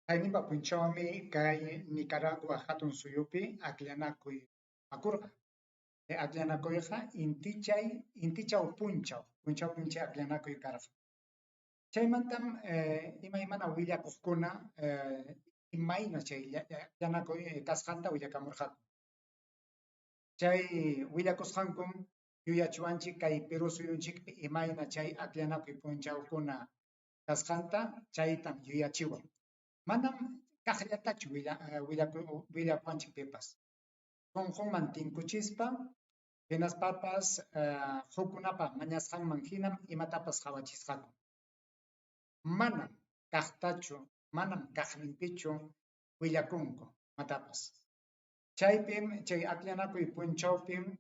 Qayninpa punchawmi kay Nicaragua hatun suyupi akllanakuy apakurqa. Chay akllanakuyqa intichay intichaw punchaw punchawpim chay akllanakuy karqa. Chaymantam imaymana willakuqkuna imayna chay akllanakuy kasqanta willakamurqaku. Chay willakusqankum yuyachiwanchik kay Perú suyunchikpi imayna chay akllanakuy punchawkuna kasqanta, chaytam yuyachiwan. Manam kaqllatachu willakuwanchik pipas. Sunqunman tinkuchispa hinaspapas hukkunapa mañasqanman hinam imatapas qawachisqaku. Manam kaqtachu, manam kaqninpichu willakunku imatapas. Chaypim, chay akllanakuy punchawpim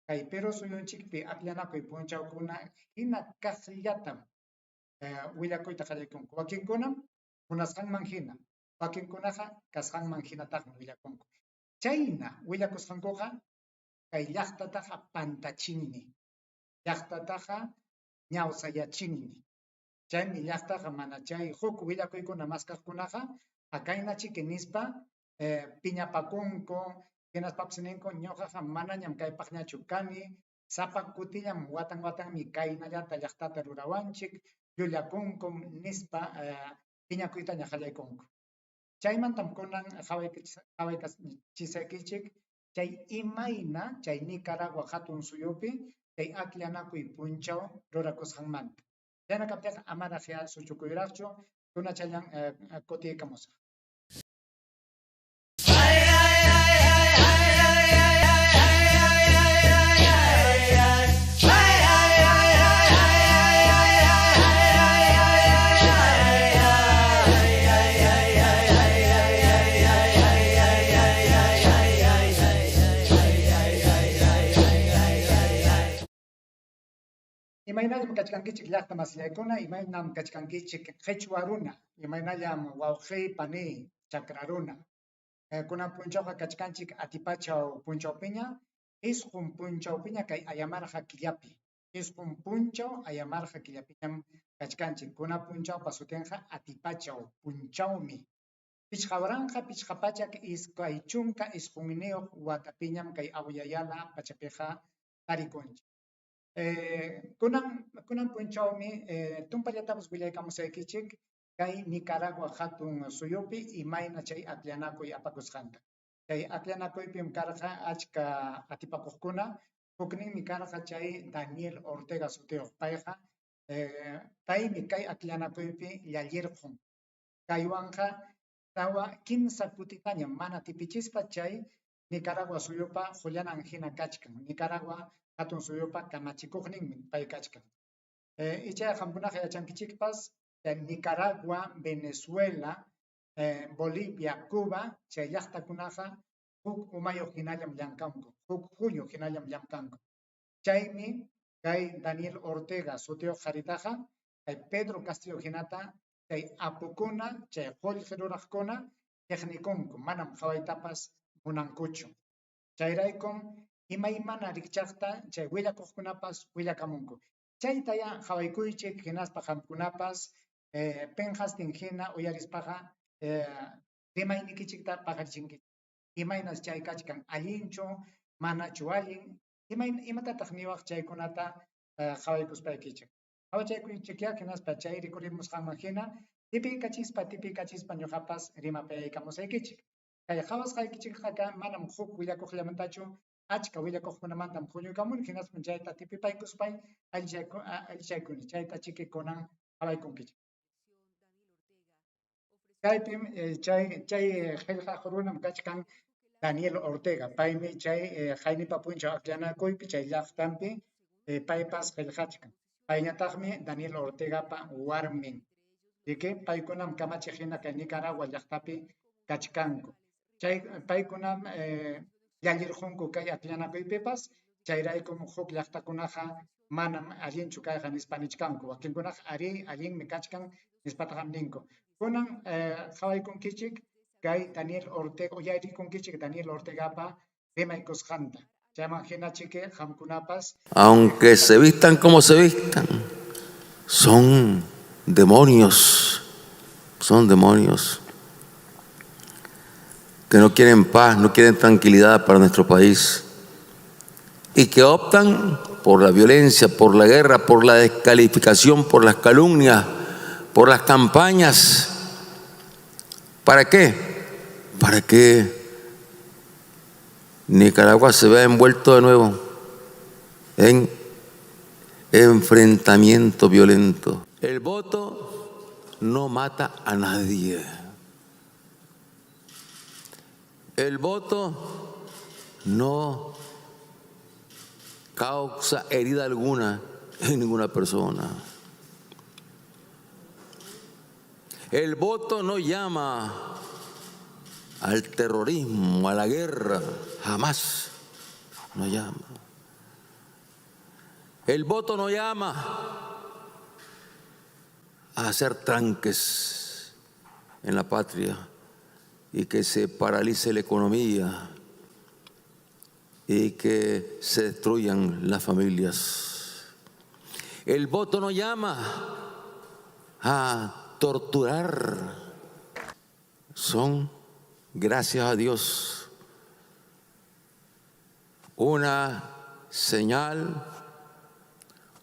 kay Perú suyunchikpi akllanakuy punchawkuna hina kaqllatam willakuyta qallaykunku. Wakinkunam munasqanman hina, wakinkunaqa kasqanman hinataqmi willakunku. Chayna willakusqankuqa kay llaqtataqa pantachinmi, llaqtataqa ñawsayachinmi. Chaymi llaqtaqa mana chay huk willakuykuna maskaqkunaqa akaynachiki nispa piñapakunku, hinaspapas ninku ñuqaqa manañam kaypaqñachu kani, sapa kutillam watan watanmi kaynallata llaqtata rurawanchik, llullakunkum nispa piñakuytaña qallaykunku. Chaymantam kunan qawaykachisaykichik chay imayna chay Nicaragua hatun suyupi chay akllanakuy punchaw rurakusqanmanta. Chayna kaptinqa amaraqyá suchukuyraqchu, tunachallan kutiykamusaq. Imaynallam kachkankichik llaqta masillaykuna, imaynam kachkankichik qhichwa runa, imaynallam wawqiy, paniy, chakra runa. Kunan punchawqa kachkanchik atipachaw punchawpiña, isqun punchawpiña kay ayamarqa killapi. Isqun punchaw ayamarqa killapiñam kachkanchik. Kunan punchawpa sutinqa atipachaw punchawmi. 5529 watapiñam kay Awya Yala pachapiqa tarikunchik. Kunan kunan punchawmi tumpallatapas willaykamusaykichik kay Nicaragua hatun suyupi imayna chay akllanakuy apakusqanta. Chay akllanakuypim karqa achka atipakuqkuna, hukninmi karqa chay Daniel Ortega sutiyuq, payqa paymi kay akllanakuypi llallirqun. Kaywanqa tawa kimsa kutitañam mana tipichispa chay Nicaragua suyupa qullanan hina kachkan, Nicaragua hatun suyupa kamachikuqninmi pay kachkan. Ichaqa qamkunaqa yachankichikpas Nicaragua, Venezuela, Bolivia, Cuba chay llaqtakunaqa huk umayuq hinallam llamkanku, huk huñu hinallam llamkanku. Chaymi kay Daniel Ortega sutiyuq qaritaqa kay Pedro Castillo hinata chay apukuna, chay qullqi ruraqkuna chiqnikunku, manam qawaytapas munankuchu. Chayraykum imaymana rikchaqta chay willakuqkunapas willakamunku. Chaytayá qawaykuychik hinaspa qamkunapas pinqastin hina uyarispaqa rimaynikichikta paqarichinkichik. Imaynas chay kachkan, allinchu, manachu allin, imatataq niwaq chaykunata qawaykuspaykichik. Qawachaykuychikyá hinaspa chay rikurimusqanman hina tipiykachispa tipiykachispa ñuqapas rimapayaykamusaykichik. Kay qawasqaykichikqa manam huk willakuqllamantachu, achka willakuqkunamantam huñuykamuni hinaspam chayta tipipaykuspay allichaykuni, chayta chiki kunan qawaykunkichik. Chaypim chay chay qillqaq runam kachkan Daniel Ortega, paymi chay qaynipa punchaw akllanakuypi chay llaqtanpi paypas qillqachkan. Payñataqmi Daniel Ortegapa warmin. Riki paykunam kamachiq hina kay Nicaragua llaqtapi kachkanku. Chay paykunam llallirqunku kay akllanakuypipas, chayraykum huk llaqtakunaqa manam allinchu kayqa nispa nichkanku. Wakinkunaqa arí allinmi kachkan nispataqam ninku. Kunan qawaykunkichik kay Daniel Ortega, uyarikunkichik Daniel Ortegapa rimaykusqanta. Chayman hinachiki qamkunapas. Aunque se vistan como se vistan, son demonios. Son demonios que no quieren paz, no quieren tranquilidad para nuestro país y que optan por la violencia, por la guerra, por la descalificación, por las calumnias, por las campañas. ¿Para qué? Para que Nicaragua se vea envuelto de nuevo en enfrentamiento violento. El voto no mata a nadie. El voto no causa herida alguna en ninguna persona. El voto no llama al terrorismo, a la guerra, jamás no llama. El voto no llama a hacer tranques en la patria y que se paralice la economía y que se destruyan las familias. El voto no llama a torturar. Son, gracias a Dios, una señal,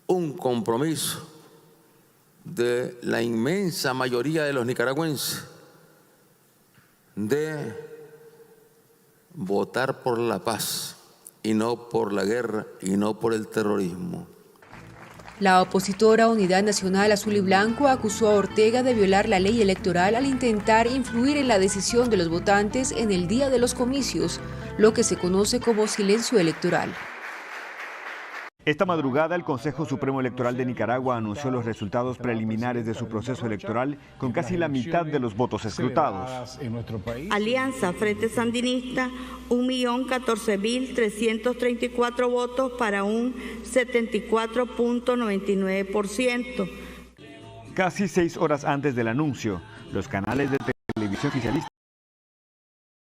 un compromiso de la inmensa mayoría de los nicaragüenses de votar por la paz y no por la guerra y no por el terrorismo. La opositora Unidad Nacional Azul y Blanco acusó a Ortega de violar la ley electoral al intentar influir en la decisión de los votantes en el día de los comicios, lo que se conoce como silencio electoral. Esta madrugada, el Consejo Supremo Electoral de Nicaragua anunció los resultados preliminares de su proceso electoral con casi la mitad de los votos escrutados. Alianza Frente Sandinista, 1.014.334 votos para un 74.99%. Casi 6 horas antes del anuncio, los canales de televisión oficialista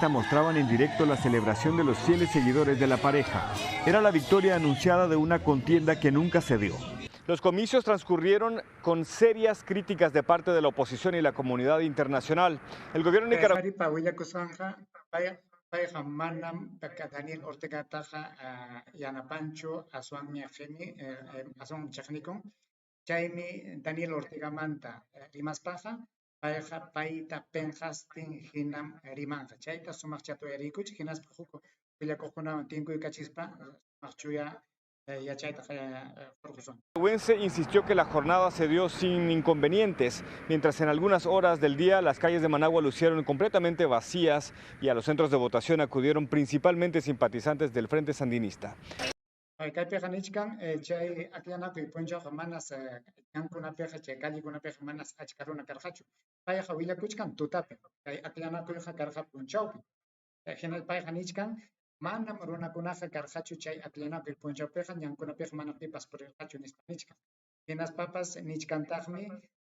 mostraban en directo la celebración de los fieles seguidores de la pareja. Era la victoria anunciada de una contienda que nunca se dio. Los comicios transcurrieron con serias críticas de parte de la oposición y la comunidad internacional. El gobierno nicaragüense... Payqa manam Daniel Ortegataqa yanapanchu, aswanmi aswanmi chiqnikun. Chaymi Daniel Ortegamanta rimaspaqa payqa payta pinqastin hinam rimanqa. Chayta sumaqchata uyariykuchik, hinaspa huk willakuqkunawan tinkuykachispa sumaq chuya yachayta hurqusun. Insistió que la jornada se dio sin inconvenientes, mientras en algunas horas del día las calles de Managua lucieron completamente vacías y a los centros de votación acudieron principalmente simpatizantes del Frente Sandinista. Kaypiqa nichkan chay aklanakuy punchawqa manas ñankunapiqa chay callekunapiqa manas achka runa karqachu. Payqa willakuchkan tutapi, kay aklanakuyqa karqa punchawpi. Hina payqa nichkan manam runakunaqa karqachu chay aklanakuy punchawpiqa, ñankunapiqa mana pipas purirqachu nispa nichkan. Hinaspapas nichkantaqmi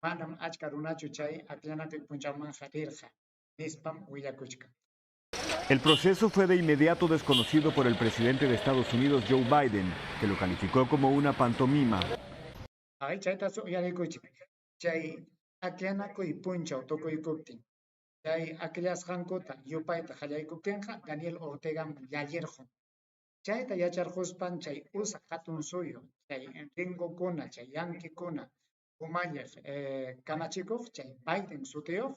manam achka runachu chay aklanakuy punchawmanqa rirqa nispam willakuchkan. El proceso fue de inmediato desconocido por el presidente de Estados Unidos, Joe Biden, que lo calificó como una pantomima. Ay, chayta uyariykuchik. Chay aklanakuy punchaw tukuykuptin, chay aklasqankuta yupayta qallaykuptinqa Daniel Ortega llallirqun. Chayta yacharquspan chay usaq hatun suyu, chay ringukuna, chay yanquikuna umalliq kamachikuq chay Biden sutiyuq,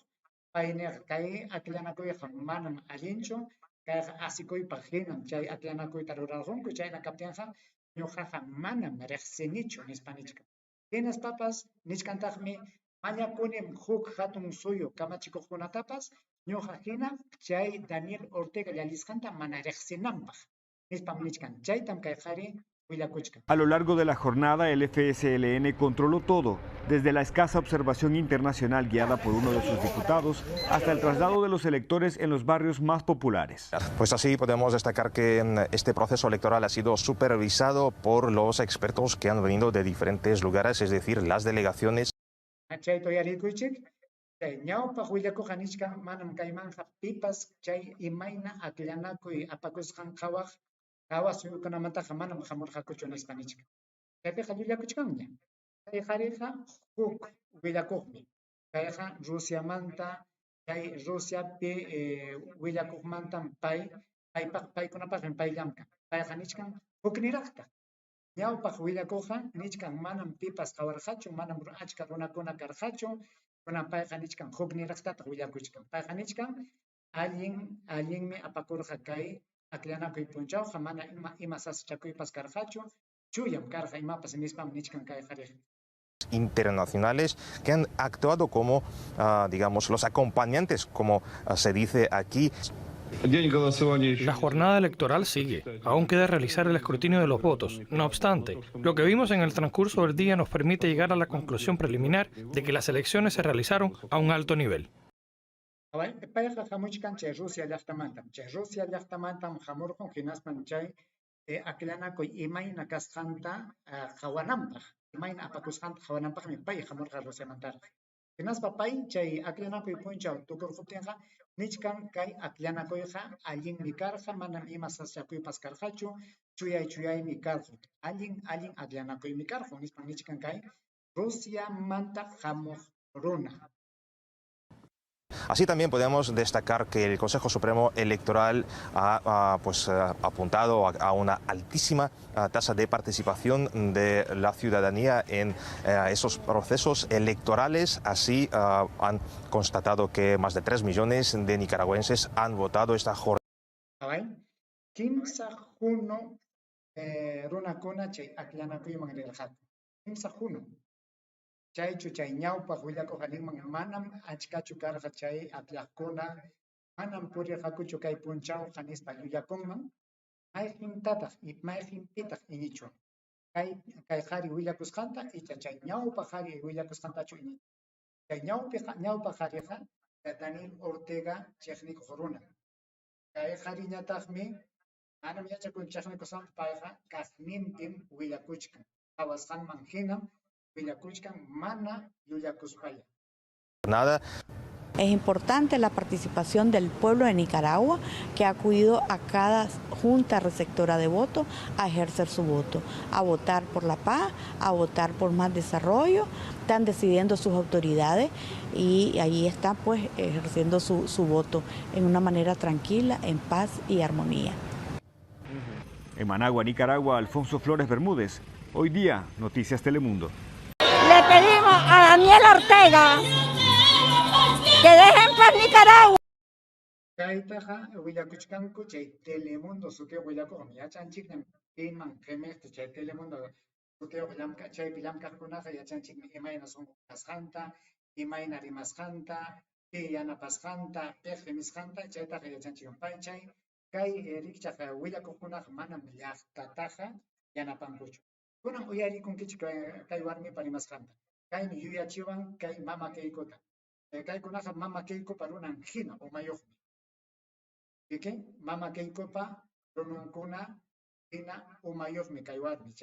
pay nirqa kay aklanakuyqa manam allinchu, kayqa asikuypaq hinam chay aklanakuyta rurarqunku, chayna kaptinqa ñuqaqa manam riqsinichu nispa nichkan. Hinaspapas nichkantaqmi mañakunim huk hatun suyu kamachikuqkunatapas ñuqa hina chay Daniel Ortega llallisqanta mana riqsinanpaq nispam nichkan. Chaytam kay qhari willakuchkan. A lo largo de la jornada, el FSLN controló todo, desde la escasa observación internacional guiada por uno de sus diputados hasta el traslado de los electores en los barrios más populares. Pues así podemos destacar que este proceso electoral ha sido supervisado por los expertos que han venido de diferentes lugares, es decir, las delegaciones. Chayta uyariykuchik, chay ñawpaq willakuqqa nichkan manam kaymanja pipas chay imayna aklanakuy apakusqan qhawaq hawa suyukunamantaqa manam hamurqakuchu nispa nichkan. Chaypiqa llullakuchkanña. Chay qhariqa huk willakuqmi. Kayqa Rusiamanta, chay Rusiapi willakuqmantam pay, paypaq, paykunapaqmi pay llamkan. Payqa nichkan hukniraqta. Ñawpaq willakuqqa nichkan manam pipas qawarqachu, manam achka runakuna karqachu. Kunan payqa nichkan hukniraqtataq willakuchkan. Payqa nichkan allin allinmi apakurqa kay akllanakuy punchawqa, mana ima sasachakuypas karqachu, chuyam karqa imapas nispam nichkan kay qariqa. Internacionales que han actuado como, digamos, los acompañantes, como se dice aquí. La jornada electoral sigue. Aún queda realizar el escrutinio de los votos. No obstante, lo que vimos en el transcurso del día nos permite llegar a la conclusión preliminar de que las elecciones se realizaron a un alto nivel. Payqa hamuchkan chay Rusia llaqtamantam. Chay Rusia llaqtamantam hamurqun hinaspan chay aklanakuy imayna kasqanta qawananpaq, imayna apakusqanta qawananpaqmi pay hamurqa Rusiamantaraq. Hinaspa pay chay aklanakuy punchaw tukurquptinqa nichkan kay aklanakuyqa allinmi karqa, manam ima sasachakuypas karqachu, chuyay chuyaymi karqa, allin allin aklanakuymi karqa nispan nichkan kay Rusiamanta hamuq runa. Así también podemos destacar que el Consejo Supremo Electoral ha, pues, apuntado a una altísima tasa de participación de la ciudadanía en esos procesos electorales. Así han constatado que más de 3 millones de nicaragüenses han votado esta jornada. Kimsa hunu runakuna chay aklanakuyman rirqaku. Kimsa hunu. Chaychu chay ñawpaq willakuqqa ninman manam achkachu karqa chay akllaqkuna, manam purirqakuchu kay punchawqa nispa llullakunman. Mayqintataq, mayqinpitaq iñichwan? Kay kay qhari willakusqanta icha chay ñawpaq qhari willakusqantachu iñichwan? Chay ñawpaq qhariqa Daniel Ortega chiqnikuq runa. Kay qhariñataqmi manam yachakun chiqnikusqanta, payqa kaqninpim willakuchkan. Qhawasqanman hinam willakuchkan mana llullakuspalla. Nada. Es importante la participación del pueblo de Nicaragua, que ha acudido a cada junta receptora de voto a ejercer su voto, a votar por la paz, a votar por más desarrollo. Están decidiendo sus autoridades y ahí están, pues, ejerciendo su voto en una manera tranquila, en paz y armonía. En Managua, Nicaragua, Alfonso Flores Bermúdez. Hoy día, Noticias Telemundo. Le pedimos a Daniel Ortega que deje en paz Nicaragua. Kaytaqa willakuchkanku chay Telemundo sutiyuq willakuqmi. Yachanchikñam piman qimiqta chay Telemundo sutiyuq llamka chaypi llamkaqkunaqa yachanchikmi imayna sunqu kasqanta, imayna rimasqanta, pi yanapasqanta, piq rimisqanta, chaytaqa yachanchikmi. Pay chay kay rikchaq willakuqkunaqa manam llaqtataqa yanapankuchu. Kunan uyarikunkichik kay warmipa rimasqanta. Kaymi yuyachiwan kay mama Keikota. Kaykunaqa mama Keikopa runan hina umayuqmi. Riki? Mama Keikopa runankuna hina umayuqmi kay warmi.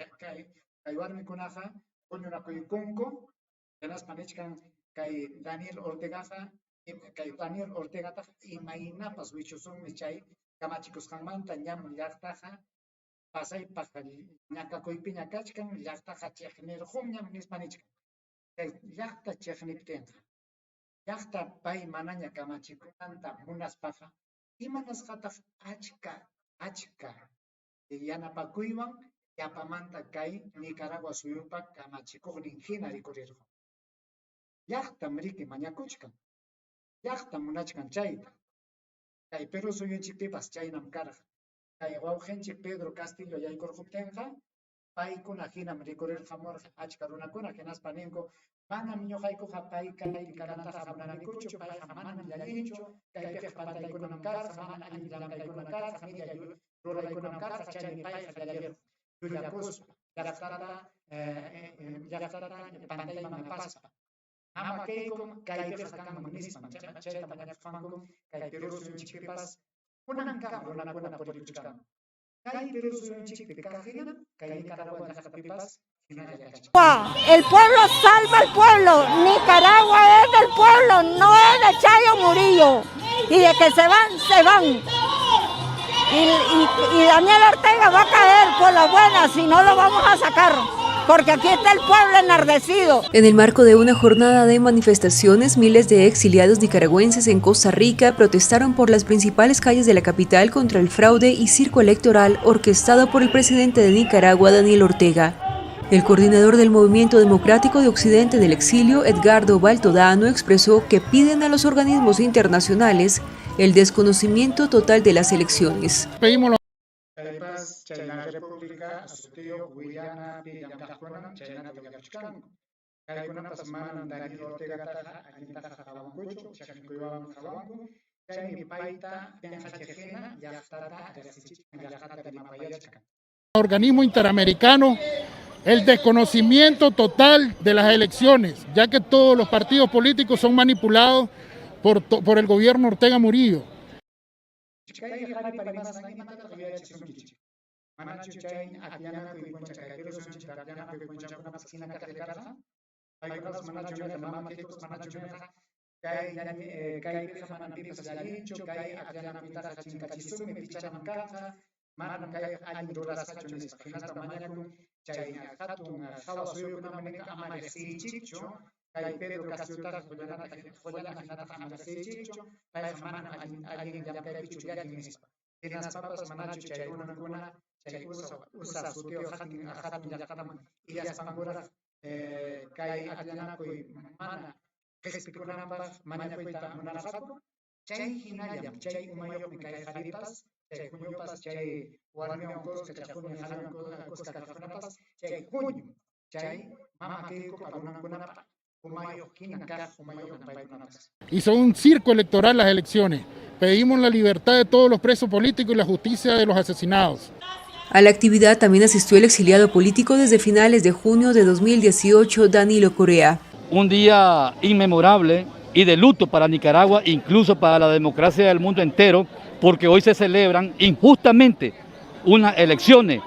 Kay warmikunaqa huñunakuykunku hinaspa nichkan kay Daniel Ortegaqa, kay Daniel Ortegataqa imaynapas wichusunmi chay kamachikusqanmanta, ñam llaqtaqa pasaypaq ñakakuypiña kachkan, llaqtaqa chiqnirqunñam nispa nichkan. Chay llaqta chiqniptinqa, llaqta pay manaña kamachikunanta munaspaqa, imanasqataq achka achka yanapakuywan yapamanta kay Nicaragua suyupa kamachikuqnin hina rikurirqun? Llaqtam riki mañakuchkan, llaqtam munachkan chayta. Kay Perú suyunchikpipas chaynam karqa. Kay wawqinchik Pedro Castillo yaykurquptinqa, paykuna hinam rikurirqamurqa achka runakuna, hinaspa ninku manam ñuqaykuqa pay kay kanantaqa munanikuchu, payqa manam llallinchu, kaypiqa pantaykunam karqa, mana allin llamkaykuna karqa, millay ruraykunam karqa, chaymi payqa llallirqa llullakuspa llaqtata llaqtata pantayman apaspa. Mama Keiko kaypiqa kanman nispan chayta mañakuspankum kay Perú suyunchikpipas kunankama runakuna purikuchkanku. Kay Perú suyunchikpi kaq hinam kay Nicaragua llaqtapipas hinalla kachkan. El pueblo salva al pueblo. Nicaragua es del pueblo, no es de Chayo Murillo. Y de que se van, se van. Y Daniel Ortega va a caer por la buena, si no lo vamos a sacar. Porque aquí está el pueblo enardecido. En el marco de una jornada de manifestaciones, miles de exiliados nicaragüenses en Costa Rica protestaron por las principales calles de la capital contra el fraude y circo electoral orquestado por el presidente de Nicaragua, Daniel Ortega. El coordinador del Movimiento Democrático de Occidente del Exilio, Edgardo Baltodano, expresó que piden a los organismos internacionales el desconocimiento total de las elecciones. Pedimos Chaypas chay La República sutiyuq willanapi llamk'aqkunam chaynata willakuchkanku. Kaykunapas manam Daniel Ortegataqa allintaqa qawankuchu, cheqnikuywanmi qawanku. Chaymi payta pinqachiq hina llaqtata riqsichichkan, llaqtata rimapayachkan. Organismo interamericano el desconocimiento total de las elecciones, ya que todos los partidos políticos son manipulados por el gobierno Ortega Murillo. Kay qharipa rimasqan imatataq yuyachisunkichik? Manachu chay akllanakuy puncha kay Perú suyunchikpi akllanakuy punchakunapas hina kaqlla karqa? Paykunapas manachu nirqa, Mama Keikopas manachu nirqa, kay kaypiqa manam pipas llallinchu, kay akllanakuytaqa chinkachisunmi, pichaman kanqa, manam kay allin rurasqachu nispa. Hinaspa mañakun chay hatun hawa suyukunaman ninqa ama riqsiychikchu, kay Pedro Castillotaqa qullana hinataqa ama riqsiychikchu, payqa manam allin llamk'aypichu llallin nispa. Hinaspapas manachu chay runakuna chay USA sutiyuq hatun llaqtaman illaspankuraq kay akllanakuy mana qispikunanpaq mañakuyta munarqaku? Chay hinallam, chay umayuqmi kay qharipas, chay huñupas, chay warmiwan kuska, chay huñu qhariwan kuska kaqkunapas, chay huñum, chay Mama Keikopa runankunapa umayuq hina kaq umayuqmi paykunapas. Y son un circo electoral las elecciones. Pedimos la libertad de todos los presos políticos y la justicia de los asesinados. A la actividad también asistió el exiliado político desde finales de junio de 2018, Danilo Corea. Un día inmemorable y de luto para Nicaragua, incluso para la democracia del mundo entero, porque hoy se celebran injustamente unas elecciones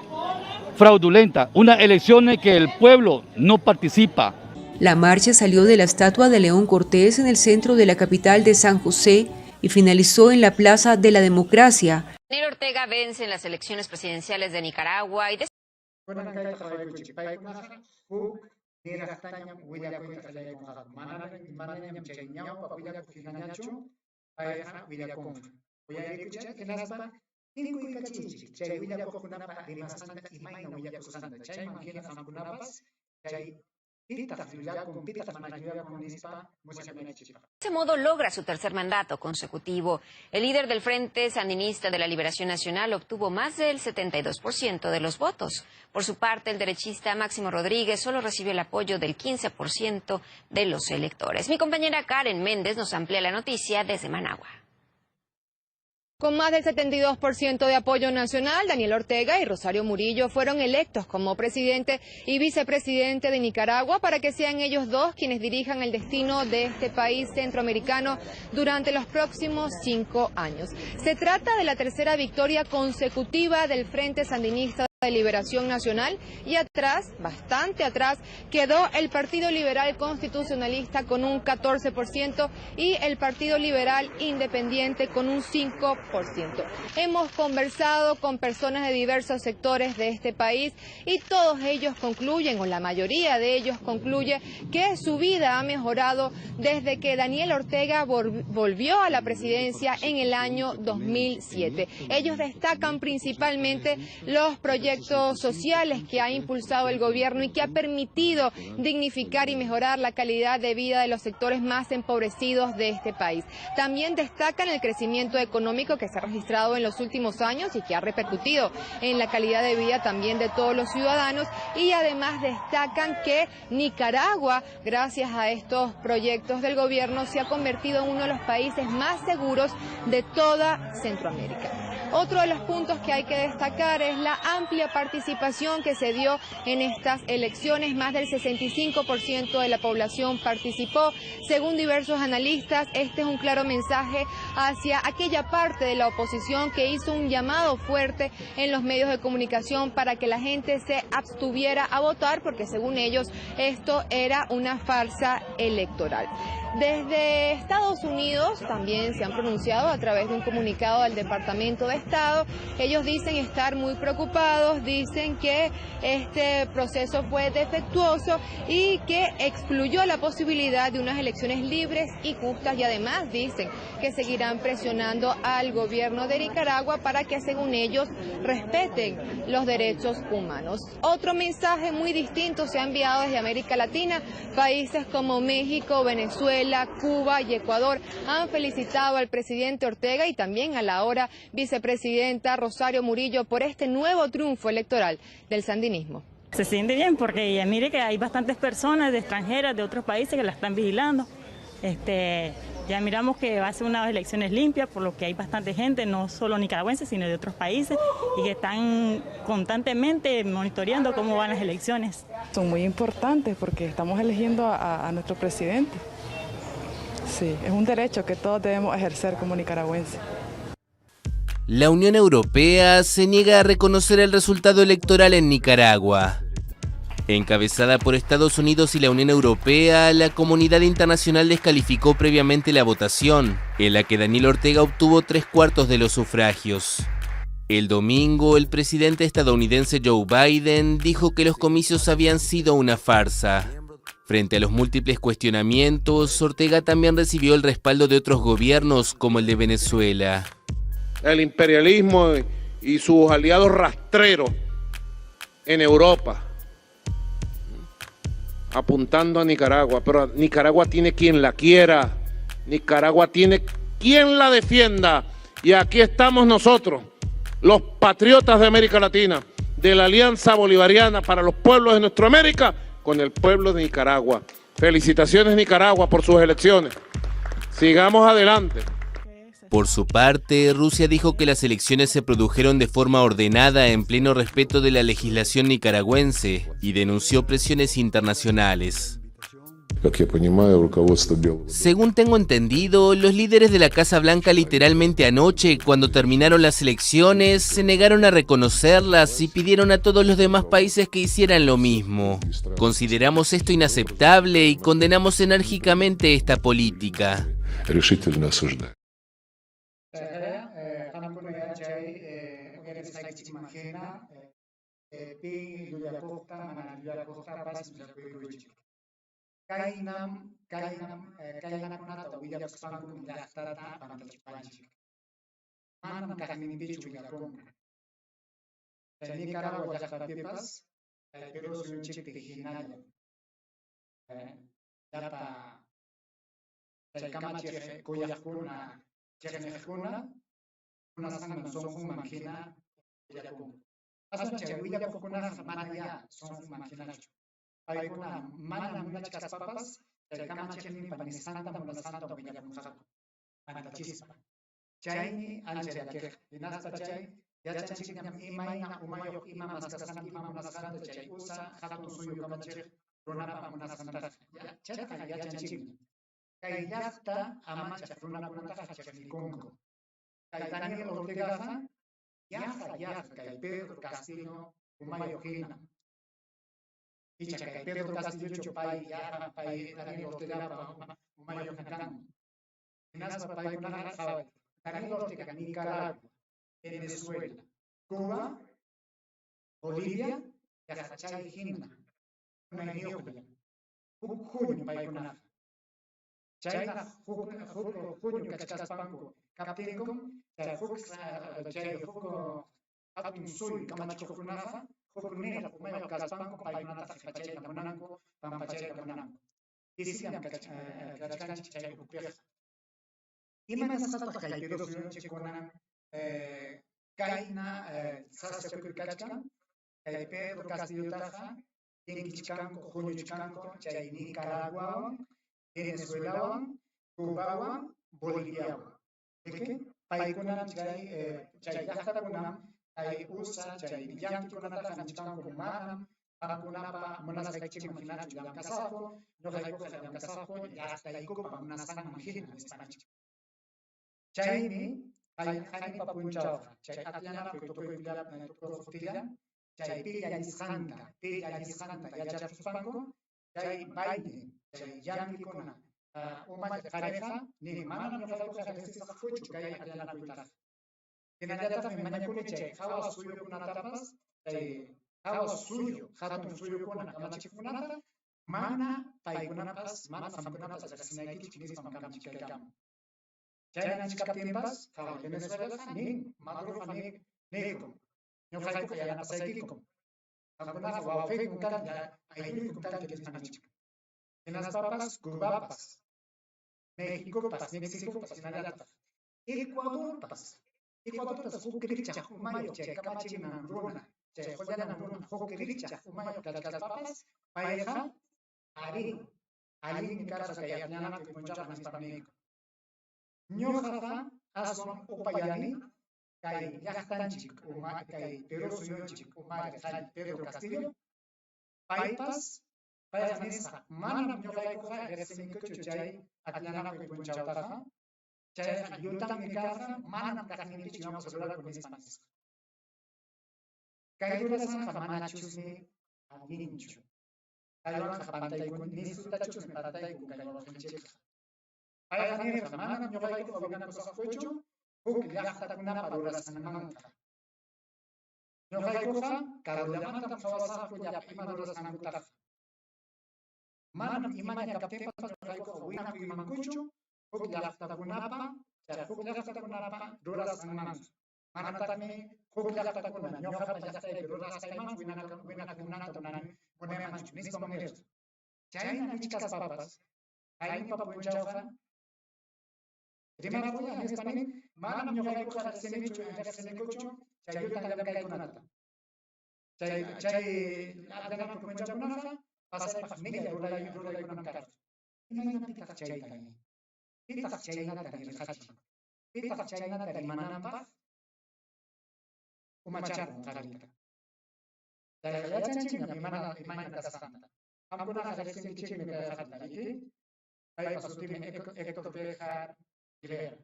fraudulentas, unas elecciones que el pueblo no participa. La marcha salió de la estatua de León Cortés en el centro de la capital de San José y finalizó en la Plaza de la Democracia. Daniel Ortega vence en las elecciones presidenciales de Nicaragua y de Kunan kayta qhawaykuchik, paykunaqa huk niraqtañam willakuyta qallaykunqaku, manañam chay ñawpa willakuq hinañachu payqa willakunqa. Uyariykuchik hinaspa tinkuykachiychik chay willakuqkunapa rimasqanta imayna willakusqanta, chayman hina qamkunapas chay pitaq llullakun, pitaq mana llullakun nispa musyakunaykichikpaq. De ese modo logra su tercer mandato consecutivo. El líder del Frente Sandinista de la Liberación Nacional obtuvo más del 72% de los votos. Por su parte, el derechista Máximo Rodríguez solo recibió el apoyo del 15% de los electores. Mi compañera Karen Méndez nos amplía la noticia desde Managua. Con más del 72% de apoyo nacional, Daniel Ortega y Rosario Murillo fueron electos como presidente y vicepresidente de Nicaragua para que sean ellos dos quienes dirijan el destino de este país centroamericano durante los próximos 5 años. Se trata de la tercera victoria consecutiva del Frente Sandinista de Liberación Nacional y atrás, bastante atrás, quedó el Partido Liberal Constitucionalista con un 14% y el Partido Liberal Independiente con un 5%. Hemos conversado con personas de diversos sectores de este país y todos ellos concluyen, o la mayoría de ellos concluye, que su vida ha mejorado desde que Daniel Ortega volvió a la presidencia en el año 2007. Ellos destacan principalmente los proyectos sociales que ha impulsado el gobierno y que ha permitido dignificar y mejorar la calidad de vida de los sectores más empobrecidos de este país. También destacan el crecimiento económico que se ha registrado en los últimos años y que ha repercutido en la calidad de vida también de todos los ciudadanos, y además destacan que Nicaragua, gracias a estos proyectos del gobierno, se ha convertido en uno de los países más seguros de toda Centroamérica. Otro de los puntos que hay que destacar es la amplia participación que se dio en estas elecciones. Más del 65% de la población participó. Según diversos analistas, este es un claro mensaje hacia aquella parte de la oposición que hizo un llamado fuerte en los medios de comunicación para que la gente se abstuviera a votar, porque según ellos esto era una farsa electoral. Desde Estados Unidos también se han pronunciado a través de un comunicado del Departamento de Estado. Ellos dicen estar muy preocupados, dicen que este proceso fue defectuoso y que excluyó la posibilidad de unas elecciones libres y justas, y además dicen que seguirán presionando al gobierno de Nicaragua para que, según ellos, respeten los derechos humanos. Otro mensaje muy distinto se ha enviado desde América Latina. Países como México, Venezuela, Cuba y Ecuador han felicitado al presidente Ortega y también a la ahora vicepresidenta Rosario Murillo por este nuevo triunfo electoral del sandinismo. Se siente bien porque ya mire que hay bastantes personas de extranjeras de otros países que la están vigilando. Ya miramos que va a ser unas elecciones limpias, por lo que hay bastante gente, no solo nicaragüenses, sino de otros países, y que están constantemente monitoreando cómo van las elecciones. Son muy importantes porque estamos eligiendo a nuestro presidente. Sí, es un derecho que todos debemos ejercer como nicaragüenses. La Unión Europea se niega a reconocer el resultado electoral en Nicaragua. Encabezada por Estados Unidos y la Unión Europea, la comunidad internacional descalificó previamente la votación, en la que Daniel Ortega obtuvo 3/4 de los sufragios. El domingo, el presidente estadounidense Joe Biden dijo que los comicios habían sido una farsa. Frente a los múltiples cuestionamientos, Ortega también recibió el respaldo de otros gobiernos, como el de Venezuela. El imperialismo y sus aliados rastreros en Europa, apuntando a Nicaragua, pero Nicaragua tiene quien la quiera, Nicaragua tiene quien la defienda, y aquí estamos nosotros, los patriotas de América Latina, de la Alianza Bolivariana para los pueblos de nuestra América, con el pueblo de Nicaragua. Felicitaciones, Nicaragua, por sus elecciones. Sigamos adelante. Por su parte, Rusia dijo que las elecciones se produjeron de forma ordenada en pleno respeto de la legislación nicaragüense y denunció presiones internacionales. Según tengo entendido, los líderes de la Casa Blanca literalmente anoche, cuando terminaron las elecciones, se negaron a reconocerlas y pidieron a todos los demás países que hicieran lo mismo. Consideramos esto inaceptable y condenamos enérgicamente esta política. Venezuela, Cuba, Bolivia, Hinallataqmi mañakuni chay hawa suyukunatapas, chay hawa suyu, hatun suyukuna kamachikuqkunata, mana paykunapas, mana qamkunapas riqsinaykichik nispam kamachikaykamun. Chayna nichkaptinpas, hawa Venezuelaqa nin, Maduroqa nin, niykun, ñuqaykuqa yanapasaykikum. Qamkunaqa wawqiykum kanki, aylluykum kanki nispa nichkan. Hinaspapas Cubapas, Mexicopas, Mexicopas hinallataq Ecuadorpas, Ecuadorpas huk rikchaq umayuq chay kamachinan runa, chay qullanan runa huk rikchaq umayuq kachkaspapas payqa arí, allinmi karqa kay akllananpi punchawqa nispam niyku. Ñuqaqa aswan upayani kay llaqtanchik uma kay Perú suyunchik umalliq qhari Pedro Castillo, paypas payqa nisqa manam ñuqaykuqa riqsinikuchu chay akllananpi punchawtaqa, chayqa llutanmi karqa, manam kaqninpichu ñuqapas rurakun nispa nisqa. Kay rurasqanqa manachusmi allinchu. Kaywanqa pantaykun nisutachusmi pantaykun kay wawqinchikqa. Payqa nirqa manam ñuqaykuqa winakusaqkuchu huk llaqtakunapa rurasqanmanqa. Ñuqaykuqa karullamantam qhawasaqku llapa ima rurasqankutaqa. Manam imaña kaptinpas ñuqaykuqa winakuymankuchu huk llaqtakunapa, chay huk llaqtakunapa rurasqanmanqa. Manataqmi huk llaqtakuna ñuqapa llaqtaypi rurasqayman winakunanta munaymanchu nispam nirqa. Chayna nichkaspapas haynipa punchawqa rimarquya nispa nin, manam ñuqaykuqa riqsinichu, riqsinikuchu chay llutan llamkaykunata. Chay chay akllananpi punchawkunaqa pasaypaq millay ruray ruraykunam karqa. Imaynapitaq chayta nin? Pitaq chaynata nirqachin? Pitaq chaynata rimananpaq umacharqun qarita? Chayqa yachanchikñam imana imayna kasqanta. Qamkunaqa riqsinkichikmi kay qarita, riki? Paypa sutinmi Héctor Béjar Guerra.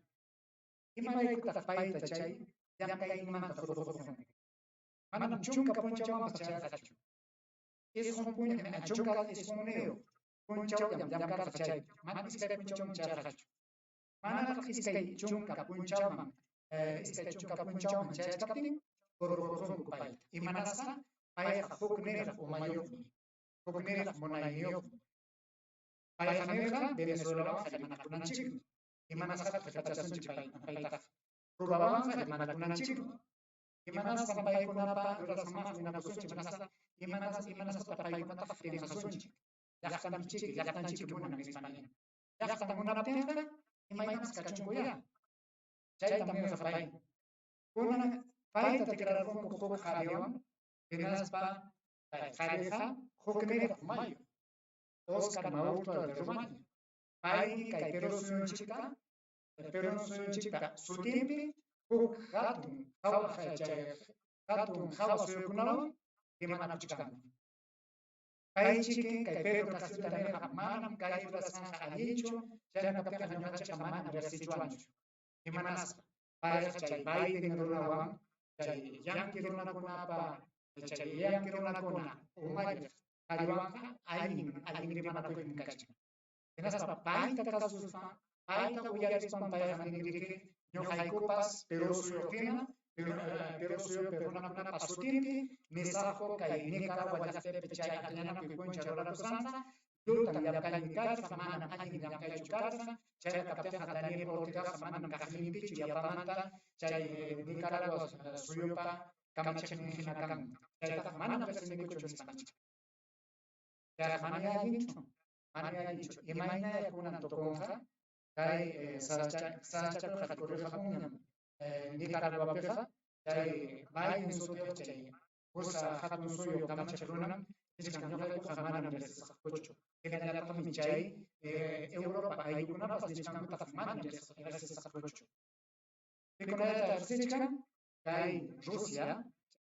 Imaraykutaq payta chay llamkayninmanta hurqurqunki? Manam chunka punchawmanpas chayarqachu. Isqun 19 punchawllam llamkarqa chaypi, manam iskay punchawman chayarqachu. Manaraq 20 punchawman, 20 punchawman chayachkaptin hurqurqunku payta. Imanasqa? Payqa huk niraq umayuqmi, huk niraq munayniyuqmi. Payqa nirqa Venezuelawanqa rimanakunanchikmi. Imanasqataq qipachasunchik paytaqa? Cubawanqa rimanakunanchikmi. Imanasqam paykunapa rurasqanmanqa winakusunchik? Imanasqa imanas imanasqataq paykunataqa pinqasunchik? Llaqtanchik llaqtanchik munan nispa nin. Llaqtan munaptinqa imaynapas kachunkuyá. Chaytam nirqa pay. Kunan payta tikrarqunku huk qhariwan hinaspa kay qhariqa huk niraq umayuq, Oscar Maurtua de Romaña. Paymi kay Perú suyunchikta, Perú suyunchikpa sutinpi huk hatun hawa chay hatun hawa suyukunawan rimanakuchkanku. Paychikin kay Pedro Castillota nirqa manam kay rurasqanqa allinchu, chayna kaptinqa ñuqanchikqa manam riqsichwanchu. Imanaspa? Payqa chay Biden runawan, chay yanqui runakunapa, chay yanqui runakuna umalliq qhariwanqa allin allin rimanakuypim kachkan. Hinaspa payta kasuspa, payta uyarispam payqa nin riki ñuqaykupas Perú suyuq hina, Perú suyupi runakunapa sutinpi nisaqku kay Nicaragua llaqtapi chay akllananpi punchaw rurakusqanqa llutan llamkaymi karqa, manam allin llamkaychu karqa, chayqa kaptinqa Daniel Ortegaqa manam kaqninpichu yapamanta chay Nicaragua suyupa kamachiqnin hina kanman. Chaytaqa manam riqsinikuchu nispa nichkan. Chayqa manayá allinchu, manayá allinchu. Imaynaya kunan tukunqa kay sasachakuyqa rikurirqapunñam Nicaraguapiqa chay Biden sutiyuq chay kusa hatun suyu kamachiq runam nichkan ñuqaykuqa manam riqsisaqkuchu. Hinallataqmi chay Europa ayllukunapas nichkankutaq manam riqsisaqkuchu. Pikunallataq riqsichkan kay Rusia,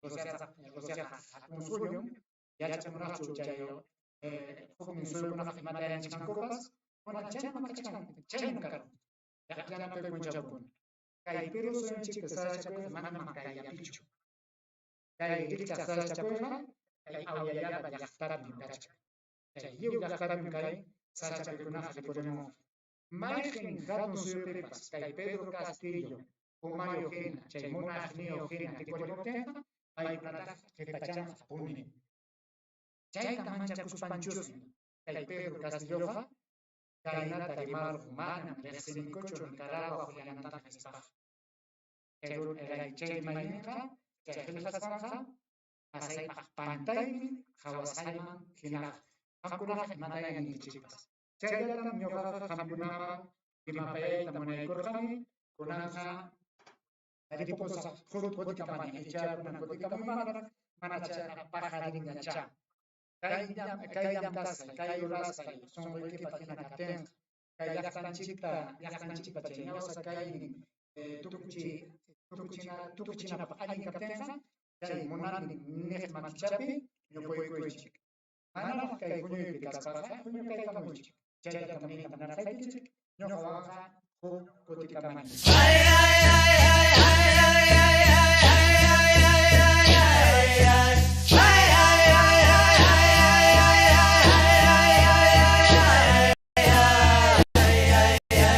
Rusiaqa Rusiaqa hatun suyum, yachamunaqchu chay huknin suyukunaqa imata yachachkankupas, kunan chayman kachkan, chaynam karqa. Llaqllanakuy punchawkuna. Kay Perú suyunchikpi sasachakuyqa manam kayllapichu. Kay rikchaq sasachakuyqa kay Awyallapa llaqtapim kachkan. Chay lliw llaqtapim kay sasachakuykunaqa rikurimunqa. Mayqin hatun suyupipas kay Pedro Castillo umayuq hina, chay munaqniyuq hina rikurimuptinqa, paykunataqa qipachanqapuni. Chayta manchakuspanchusmi kay Pedro Castilloqa kaynata rimarqun: manam riqsinikuchu Nicaragua hukllanataqa nispaqa. Chay rimayninqa, chay qillqasqanqa pasaypaq pantaymi qawasqayman hinaqa. Qamkunaqa imataña ninkichikpas. Chayllatam ñuqaqa qamkunaman rimapayayta munaykurqani. Kunanqa ripusaq huk kutikamaña, icha kunan kutikamuymanraq, manachayqa paqarinñachá. Kay llamkasqay, kay rurasqay sunquykipaq hina kaptinqa, kay llaqtanchikta, llaqtanchikpa chay ñawsa kaynin tukuchinapaq allin kaptinqa, chay munani niq makichapi ñupuykuychik. Manaraq kay huñuypi kaspaqa huñukaykamuychik. Chayllatam niyta munarqaykichik, ñuqawanqa huk kutikamaña.